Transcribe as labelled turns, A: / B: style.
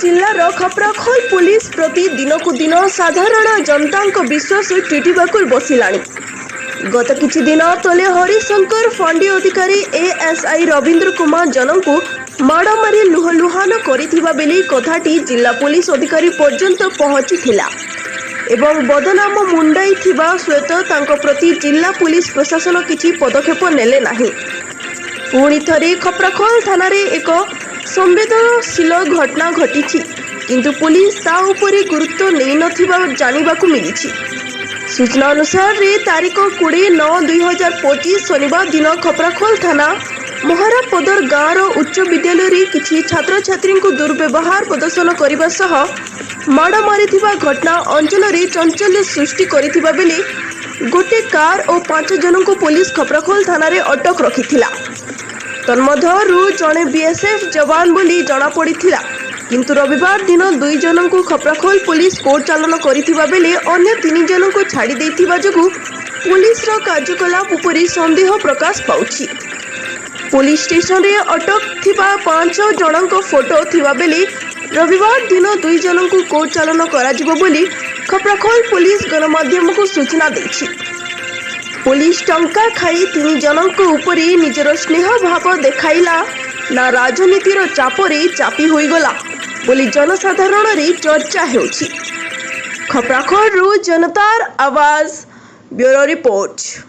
A: ଜିଲ୍ଲାର ଖପ୍ରାଖୋଲ ପୋଲିସ ପ୍ରତି ଦିନକୁ ଦିନ ସାଧାରଣ ଜନତାଙ୍କ ବିଶ୍ୱାସ ତୁଟିବାକୁ ବସିଲାଣି। ଗତ କିଛି ଦିନ ତଳେ ହରିଶଙ୍କର ଫାଣ୍ଡି ଅଧିକାରୀ ଏଏସ୍ଆଇ ରବୀନ୍ଦ୍ର କୁମାର ଜନଙ୍କୁ ମାଡ଼ ମାରି ଲହୁଲୁହାଣ କରିଥିବା ବେଳେ କଥାଟି ଜିଲ୍ଲା ପୋଲିସ ଅଧିକାରୀ ପର୍ଯ୍ୟନ୍ତ ପହଞ୍ଚିଥିଲା ଏବଂ ବଦନାମ ମୁଣ୍ଡାଇଥିବା ସତ୍ତ୍ୱେ ତାଙ୍କ ପ୍ରତି ଜିଲ୍ଲା ପୋଲିସ ପ୍ରଶାସନ କିଛି ପଦକ୍ଷେପ ନେଲେ ନାହିଁ। ପୁଣି ଥରେ ଖପ୍ରାଖୋଲ ଥାନାରେ ଏକ ସମ୍ବେଦନଶୀଳ ଘଟଣା ଘଟିଛି, କିନ୍ତୁ ପୋଲିସ ତା ଉପରେ ଗୁରୁତ୍ୱ ନେଇନଥିବା ଜାଣିବାକୁ ମିଳିଛି। ସୂଚନା ଅନୁସାରେ, ତାରିଖ 20/9/2025 ଶନିବାର ଦିନ ଖପ୍ରାଖୋଲ ଥାନା ମହାରାପଦର ଗାଁର ଉଚ୍ଚ ବିଦ୍ୟାଳୟରେ କିଛି ଛାତ୍ରଛାତ୍ରୀଙ୍କୁ ଦୁର୍ବ୍ୟବହାର ପ୍ରଦର୍ଶନ କରିବା ସହ ମାଡ଼ ମାରିଥିବା ଘଟଣା ଅଞ୍ଚଳରେ ଚାଞ୍ଚଲ୍ୟ ସୃଷ୍ଟି କରିଥିବା ବେଳେ ଗୋଟେ କାର୍ ଓ ପାଞ୍ଚ ଜଣଙ୍କୁ ପୋଲିସ ଖପ୍ରାଖୋଲ ଥାନାରେ ଅଟକ ରଖିଥିଲା। ତନ୍ମଧ୍ୟରୁ ଜଣେ ବିଏସ୍ଏଫ୍ ଯବାନ ବୋଲି ଜଣାପଡ଼ିଥିଲା। କିନ୍ତୁ ରବିବାର ଦିନ ଦୁଇ ଜଣଙ୍କୁ ଖପ୍ରାଖୋଲ ପୋଲିସ କୋର୍ଟ ଚାଲାଣ କରିଥିବା ବେଳେ ଅନ୍ୟ ତିନି ଜଣଙ୍କୁ ଛାଡ଼ି ଦେଇଥିବା ଯୋଗୁଁ ପୋଲିସର କାର୍ଯ୍ୟକଳାପ ଉପରେ ସନ୍ଦେହ ପ୍ରକାଶ ପାଉଛି। ପୋଲିସ ଷ୍ଟେସନରେ ଅଟକ ଥିବା ପାଞ୍ଚ ଜଣଙ୍କ ଫଟୋ ଥିବା ବେଳେ ରବିବାର ଦିନ ଦୁଇ ଜଣଙ୍କୁ କୋର୍ଟ ଚାଲାଣ କରାଯିବ ବୋଲି ଖପ୍ରାଖୋଲ ପୋଲିସ ଗଣମାଧ୍ୟମକୁ ସୂଚନା ଦେଇଛି। ପୋଲିସ ଟଙ୍କା ଖାଇ ତିନି ଜଣଙ୍କ ଉପରେ ନିଜର ସ୍ନେହ ଭାବ ଦେଖାଇଲା ନା ରାଜନୀତିର ଚାପରେ ଚାପି ହୋଇଗଲା ବୋଲି ଜନସାଧାରଣରେ ଚର୍ଚ୍ଚା ହେଉଛି। ଖପ୍ରାଖୋଲରୁ ଜନତାର ଆୱାଜ, ବ୍ୟୁରୋ ରିପୋର୍ଟ।